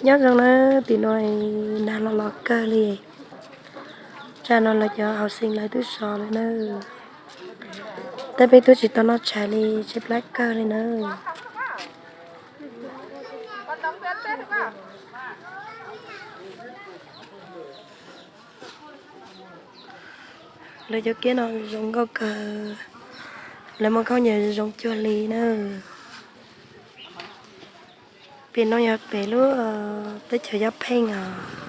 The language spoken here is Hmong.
Nyob zoo na, tim no nag los los kawg li. Tsam no lawv cov hauv xeem lawv twb sov lawm na. Tab peb twb tsis tau noj tshais li, tshaib plab kawg li na. Lawv cov kiab no zoo nkauj kawg, lawv muaj khaub ncaws zoo cuag li na. Pem no yog pem lub teb chaws Yob Pheej os.